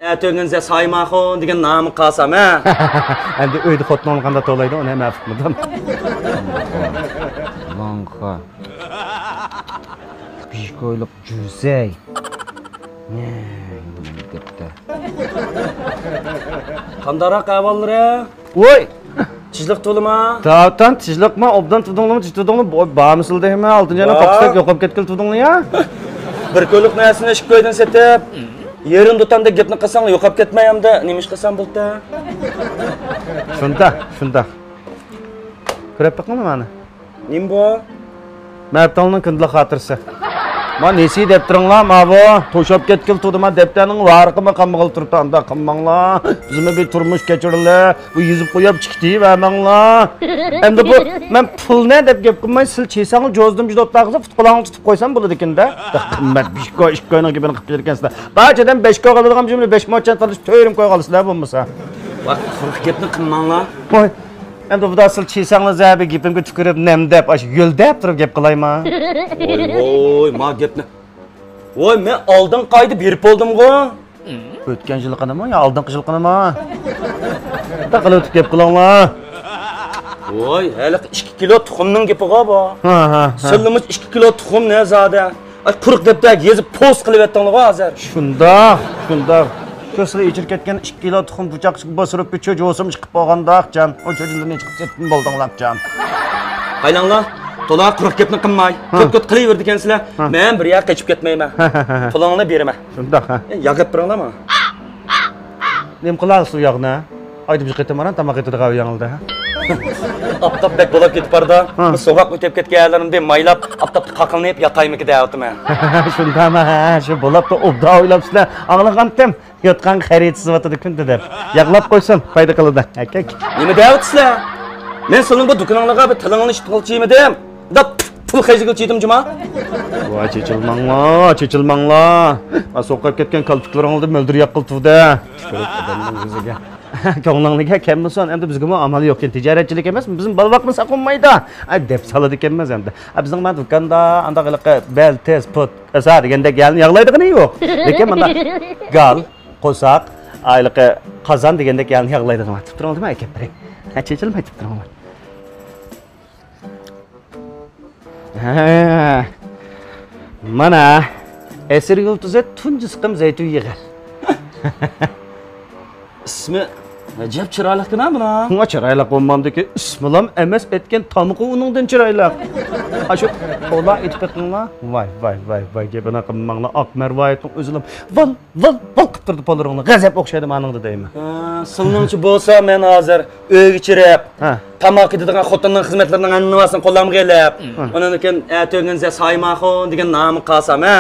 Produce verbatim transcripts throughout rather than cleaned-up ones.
ئەتۆگىنىزە سايماخۇن دېگەن نامى قالسام، ھە؟ ئەمدى ئۆيدە خوتۇنۇڭنى قانداق توۋلايدۇ، ئۇنى ھەم ئۇقمىدىم. لاڭخا. بىكويلۇق جۈزەي. نېمە دەپتە؟ قانداقراق ئەھۋاللىرى؟ ۋوي! تىنچلىق تولىما؟ تاۋتان تىنچلىقما، ئوبدان تۇردۇڭلىما، تىنچ تۇردۇڭلىما؟ بارمىسىلا دەيمەن، ئالتىنچى ئاينىڭ پاكىسىدەك يوقاپ كەتكىلى تۇردۇڭلا يا. بىر كۈنلۈك نەرسىنى ئىككى كويدىن سېتىپ، يېرىم دۇتاندەك گەپنى قىلساڭ يوقاپ كەتمەي ئەمدى نېمە ئىش قىلسام بولدى؟ شۇنداق، شۇنداق. كۆرۈپ بېقىڭلار مانا. نېمە بۇ؟ مەپتالنىڭ كۈندىلىك خاتىرىسى. ما نېسى دەپ تۇرۇڭلار، ماۋۇ توشاپ كەتكىلى تۇردى، ما دەپتەرنىڭ ۋارىقىمۇ قالمىغىلى تۇرۇپتۇ، ئانداق قىلماڭلار. بىزمۇ بىر تۇرمۇش كەچۈرىلى، بۇ يېزىپ قويۇپ چىقىتىۋەرمەڭلار. ئەمدى بۇ، مەن پۇلنى دەپ گەپ قىلماي، سىل چېسەڭلار جوزدۇم جۇدوتلاغىزا پۇت قولىڭلارنى تۇتۇپ قويسام بولىدىكىن-دە. قىممەت بىش كوي، ئىككى كوينىڭ گېپىنى قىلىپ بېرىدىكەنسىلەر. بارچە ئادەم بەش كوي قىلىدىغان جۈملە بەش موچەن قىلىش تۆرۈم كوي قالىسىلەر بولمىسا. ۋاي، قۇرۇق گەپنى قىلماڭلار. ۋاي. ئەمدى خۇدا سىل چېسەڭلار زەبى گېپىمگە تۈكۈرۈپ نەم دەپ، ئاشۇ يۆلدەپ تۇرۇپ گەپ قىلايما. ۋوي، ۋوي، ما گەپنى. ۋوي، مەن ئالدىنقى ئايدا بېرىپ بولدۇمغۇ. ئۆتكەن يىلقىنىمۇ يا ئالدىنقى يىلقىنىمۇ؟ تاقىلىۋېتىپ گەپ قىلىڭلار. ۋوي، ھېلىقى ئىككى كىلو تۇخۇمنىڭ گېپىغۇ بۇ. ھە، ھە، ھە. سىلىمۇ ئىككى كىلو تۇخۇم نە زادى؟ ئاي، قۇرۇق دەپتەرگە يېزىپ پوست قىلىۋەتتىڭلىغۇ ھازىر. شۇنداق، شۇنداق. شۇ سىلى ئېچىلىپ كەتكەن ئىككى كىلو تۇخۇم پۇچاقچىغا باسۇرۇپ، بىر چۆجە ھوسۇم چىقىپ بولغانداق جان. ئۇ چۆجىلىرىنى چىقىپ سېتىپ بولدۇڭلار جان. قايلاڭلار، تولا قۇرۇق گەپنى قىلماي. ھە. كۆت-كۆت قىلىۋېرىدىكەنسىلەر. ھە. مەن بىر يەرگە قېچىپ كەتمەيمەن. ھە، ھە، ھە، ھە. پۇلۇڭنى بېرىمەن. شۇنداق، ھە. ئە، ياغ ئەپ بېرىڭلار ماڭا. نېمە قىلارسىز ئۇ ياغنى؟ ئايدا بىر قېتىم بارام، تاماق ئېتىدىغان ئۇ ياڭلىدا. ئاپتاپ بەك بولاپ كېتىپ باردا. ھە. بۇ سوغۇق ئۆتۈپ كەتكەن يەرلىرىمدىن مايلاپ، ئاپتاپتا قاقىلىنىپ ياتايمىكى دەۋاتىمەن. شۇنداقمۇ؟ ھە، شۇ بولاپتۇ، ئوبدان ئويلاپسىلەر. ئاڭلىغانتىم. يوتقان خەرىتى سىزىۋاتىدۇ كۈندە دەپ. ياغلاپ قويسۇن، پايدا قىلىدۇ. ئەكەك. نېمە دەۋاتىسىلەر؟ مەن سىلىڭ بۇ دۇكىنىڭلارغا بىر تىلىڭنى ئىشلىتىۋالچى ئىدىم. داپ پۇل خەجلىگىلى چىدىم جۇما. ۋاي، چېچىلماڭلار، چېچىلماڭلار. ۋاي، سوقۇپ كەتكەن كالپۇكلىرىڭلاردا مۆلدۈر ياققىلى تۇردى. كۆرۈپ ئادەمنىڭ يۈزىگە. كۆڭلۈڭلارغا كەلمىسۇن، ئەمدى بىزگىمۇ ئامال يوقكەن، تىجارەتچىلىك ئەمەس، بىزنىڭ بالىۋاقمۇ ساقلىنمايدۇ. ئاي، دەپ سالىدىكەنمىز ئەمدى. ئاي، بىزنىڭ مانا دۇكاندا ئانداق ھېلىقى بەل، تىز، پۇت، ئەسا دېگەندەك يەلنى ياغلايدىغىنى يوق. لېكىن مانا گال، قورساق، ئاي، ھېلىقى قازان دېگەندەك يەلنى ياغلايدىغان بار. تۇتۇپ تۇرۇڭلار، دېمە، ئەكەپ بېرەي. ھە، چېچىلماي تۇتۇپ تۇرۇڭلار. ھە. مانا، ئەسىر يۇلتۇزى تۇنجى سىقىم زەيتۇن يېغى. ئىسمى ئەجەب چىرايلىقكىنا بۇنىڭ. شۇڭا چىرايلىق بولمامدىكى، ئىسمىلام ئەمەس، ئەتكەن تامىقى ئۇنىڭدىن چىرايلىق. ئاشۇ تولا ئېتىپ بېقىڭلار. ۋاي، ۋاي، ۋاي، ۋاي، گېپىنى قىلماڭلار. ئاق مەرۋايىتنىڭ ئۆزىلام ۋال، ۋال، ۋال قىپ تۇرىدۇ پالىرىڭلار. غەزەپ ئوخشايدۇ مانىڭدا دەيمەن. ھە، سىلنىڭچە بولسا مەن ھازىر ئۆيگە چىرىپ، ھە. تاماق يېتىدىغان خوتۇننىڭ خىزمەتلىرىنىڭ ھەممىسىنى قوللامغا ئېلىپ، ھە. ئۇنىڭدىن كېيىن ئەتە ئۆگۈنسە سايماخۇن دېگەن نامى قالسام، ھە؟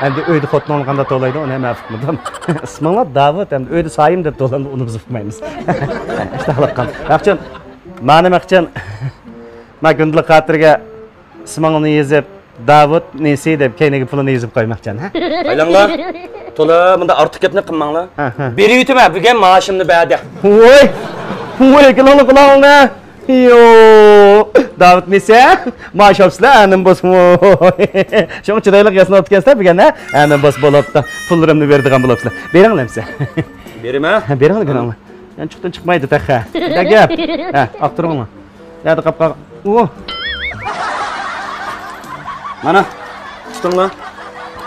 ئەمدى ئۆيدە خوتۇنۇڭنى قانداق توۋلايدۇ، ئۇنى ھەم ئۇقمىدىم. ئىسمىڭلار داۋۇت، ئەمدى ئۆيدە سايىم دەپ توۋلامدۇ، ئۇنى بىز ئۇقمايمىز. ئىشتىھالىق قالدى. ياخشى، مانا مەخچەن، ما كۈندىلىك خاتىرىگە ئىسمىڭنى يېزىپ، داۋۇت نېسى دەپ كەينىگە پۇلىنى يېزىپ قويماقچىمەن، ھە؟ قايلاڭلار، تولا مۇنداق ئارتۇق گەپنى قىلماڭلار. ھە، ھە. بېرىۋېتىمەن، بۈگۈن مائاشىمنى بەردى. ۋوي! ۋوي، كېلىڭلار قۇلاقلىرىڭنى. يو، داۋۇت نېسى، مائاش ئاپسىلەر، ئەنىم بولسىمۇ. شۇڭا چىرايلىق ياسىنىۋاپتىكەنسىلەر بۈگۈن، ھە؟ ئەنىم بولسا بولاپتۇ. پۇللىرىمنى بېرىدىغان بولاپسىلەر. بېرىڭلار ئەمسە. بېرىمەن؟ ھە، بېرىڭلار، بېرىڭلار. يانچۇقتىن چىقمايدۇ تېخى. دەگەپ. ھە، ئاقتۇرۇڭلار. نەدە قاپ قالغان؟ ئۇ. مانا، تۇتۇڭلار.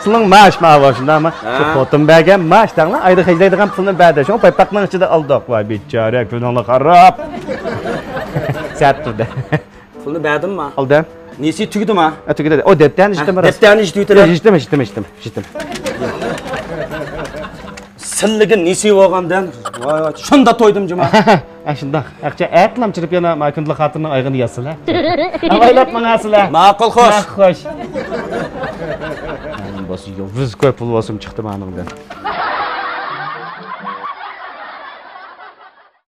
سىلىڭ مائاش ماۋۇ، شۇنداقمۇ؟ ھە. شۇ خوتۇن بەرگەن مائاش دەڭلار، ئايدا خەجلەيدىغان پۇلنى بەردى. شۇڭا پايپاقنىڭ ئىچىدە ئالدۇق. ۋاي، بىچارە، كۆڭلۈڭلار خاراب. سەت تۇردى. پۇلنى بەردىمما؟ ئالدىم. نېسى تۈگىدىما؟ ھە، تۈگىدى. ئۇ دەپتەرنى ھە، يىتتىم راست. دەپتەرنى يىتتىم، يىتتىم، يىتتىم، يىتتىم. سىللىگە نېسى بولغاندىن، ۋاي، ۋاي، شۇنداق تويدۇم جۇما. ھە، شۇنداق. ئەقچە ئەتىلام چىرىپ يەنە ما كۈندىلىك خاتىرىنىڭ ئايىغىنى يازسىلە. ئاۋايلاپ ماڭاسىلە. ماقۇل، خوش. ھە، خوش. بولسا يۇلدۇز كوي پۇل بولسىمۇ چىقتى مانىڭدىن.